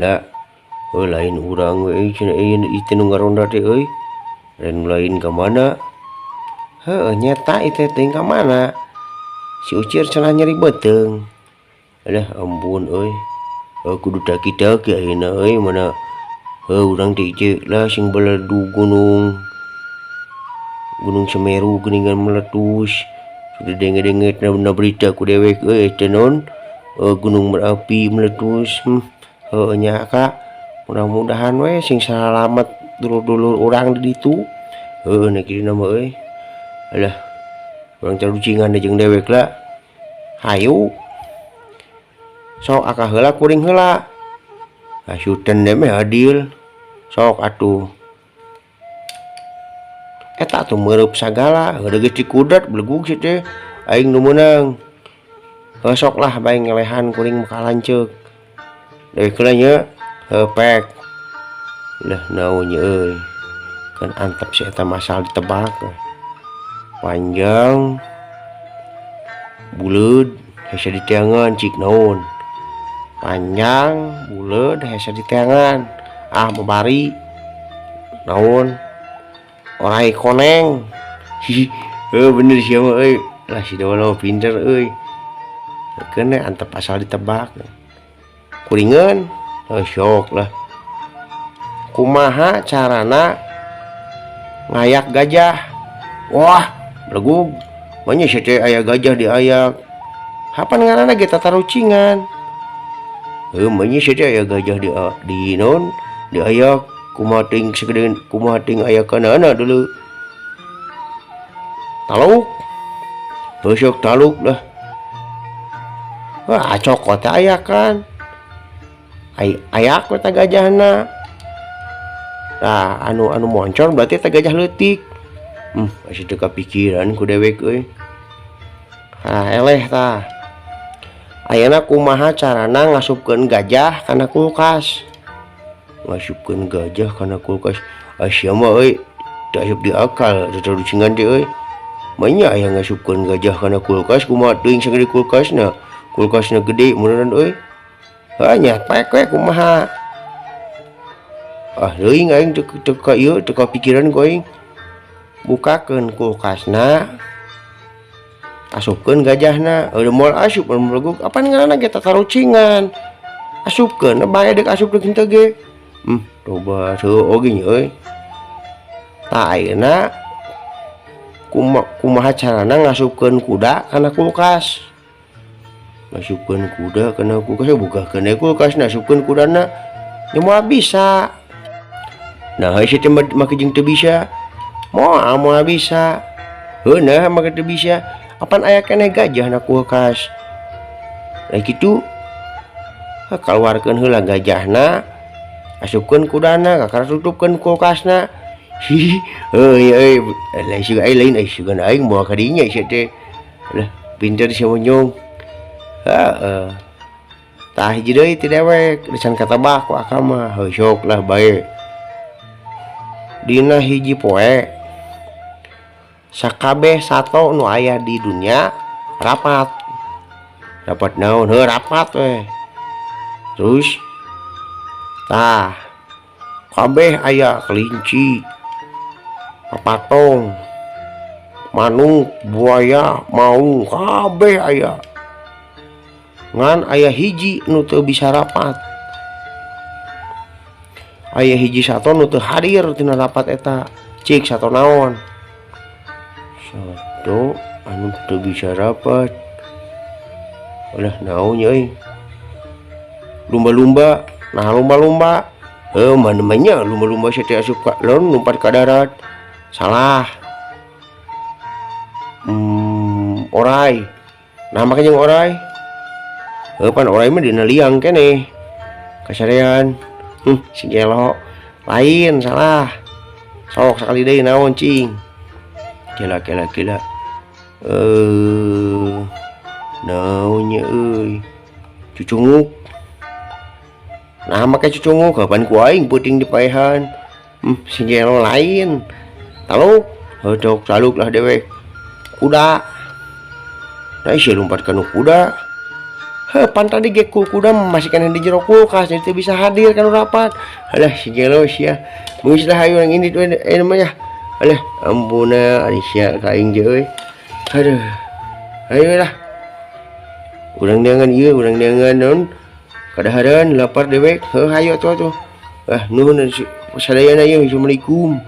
Lah, heuh, lain urang we euy cenah euy, ieu nu ngaronda teh euy. Lain lain ka mana? Heueuh, nyeta ieu teh teuing ka mana? Si Ucir cenah nyeri beuteung. Alah, ampun euy. Heuh, kudu daki-daki ayeuna euy, mana heuh urang teh ieu lah sing beledug gunung. Gunung Semeru geuningan meletus. Sudah denge-denge na berita ku dewek euy teh naon, Gunung Merapi meletus. Heueuh nya Kak. Mudah-mudahan we sing salamet dulur-dulur urang di ditu. Heueuh, na kitu mah euy. Alah, urang tarucingan jeung dewek lah. Hayu. Sok akah heula, kuring heula. Asutan deh meh adil. Sok atuh. Eta atuh meurup sagala, heueuh geus dikudet belegug si teh. Aing nu meunang. Heuh, sok lah bae ngelehan kuring mah ka lanceuk. Dewek heula nya. Heuh, pek. Lah, naon nya euy. Kan antep si eta masal ditebak. Panjang, buleud, hese diteangan, cik naon? Panjang, buleud, hese diteangan. Ah, babari. Naon? Orai koneng. Heuh, bener sia mah euy. Lah, si Dono mah pinter euy. Keun antep asal ditebak. Kuringeun. Heuh, sok lah. Kumaha carana ngayak gajah? Wah, belegug. Manya sia teh aya gajah diayak. Hapan ngaranna ge tatarucingan. Heuh, manya sia teh aya gajah di naon? Diayak kumaha teuing sagede kumaha teuing ayakanana dulu. Taluk. Heuh, sok taluk lah. Wah, cokot teh ayakan. Ai ayak we teh gajahna. Tah, anu anu moncor berarti teh gajah leutik. Masih teu kapikiran ku dewek euy. Ah, eleh tah. Ayeuna kumaha carana ngasupkeun gajah kana kulkas? Ngasupkeun gajah kana kulkas. Ah, sia mah euy, teu asup di akal tatarucingan teh euy. Manya aya ngasupkeun gajah kana kulkas, kumaha teuing sagede kulkasna? Kulkasna gede meureun euy. Heuh nya pek we kumaha? Ah, teuing aing teu teu ka ieu, teu kapikiran ku aing. Bukakeun kulkasna, asupkeun gajahna. Eueuh, moal asup belegug, apan ngaranna ge tatarucingan. Asupkeun bae deuk asup deuk henteu ge. Tobat heueuh oge nya euy. Tah, ayeuna kumaha carana ngasupkeun kuda kana kulkas? Ngasupkeun kuda kana kulkas, bukakeun we kulkasna, asupkeun kudana. Nya moal bisa. Nah, sia teh make jeung teu bisa. Moal moal bisa. Heuh, naha make teu bisa? Apan aya keneh gajah na kulkas. Nah, kitu. Kaluarkeun heula gajahna, asupkeun kudana, kakara tutupkeun kulkasna. Hi, heuh euy, lain siga aing, lain sugan aing moal ka dinya sia teh. Lah, pinter sia mah nyong. Heeh. Tah, hiji deui ti dewek, can katebak ku akang mah. Heuh, sok lah bae. Dina hiji poe sakabeh sato nu aya di dunya rapat. Rapat naon? Heuh, rapat we. Terus tah kabeh aya kelinci, papatong, manuk, buaya, maung, kabeh aya. Ngan aya hiji nu teu bisa rapat. Aya hiji sato nu teu hadir tina rapat eta. Cik sato naon? Sato anu teu bisa rapat. Alah, naon nya euy? Lumba-lumba. Nah, lumba-lumba. Heuh, mana nya lumba-lumba sia teh asup ka laun lompat ka darat. Salah. Orai. Nah, make jeung orai. Heuh, pan orai mah dina liang keneh. Kasarean. Si gelo. Lain, salah. Sok sakali deui naon cing? Gila gila gila. Naon nya euy? Cucunguk. Nah, make cucunguk kapan ku aing peuting dipaehan. Si gelo, lain. Taluk. Heuh, cok taluk lah dewek. Kuda. Nah, sia lompat kana kuda. Heuh, pan tadi ge kuda masih keneh di jero kulkas, jadi teu bisa hadir kana rapat. Alah, si gelo sia. Geus lah, hayu urang indit we ayeuna mah ya. Alah, ampuna ari sia ka aing ge euy. Aduh. Ayo lah. Urang neangan ieu, urang neangan naon? Kadaharan lapar dewek. Heuh, hayu atuh atuh. Ah, nuhun sadayana ieu. Assalamualaikum.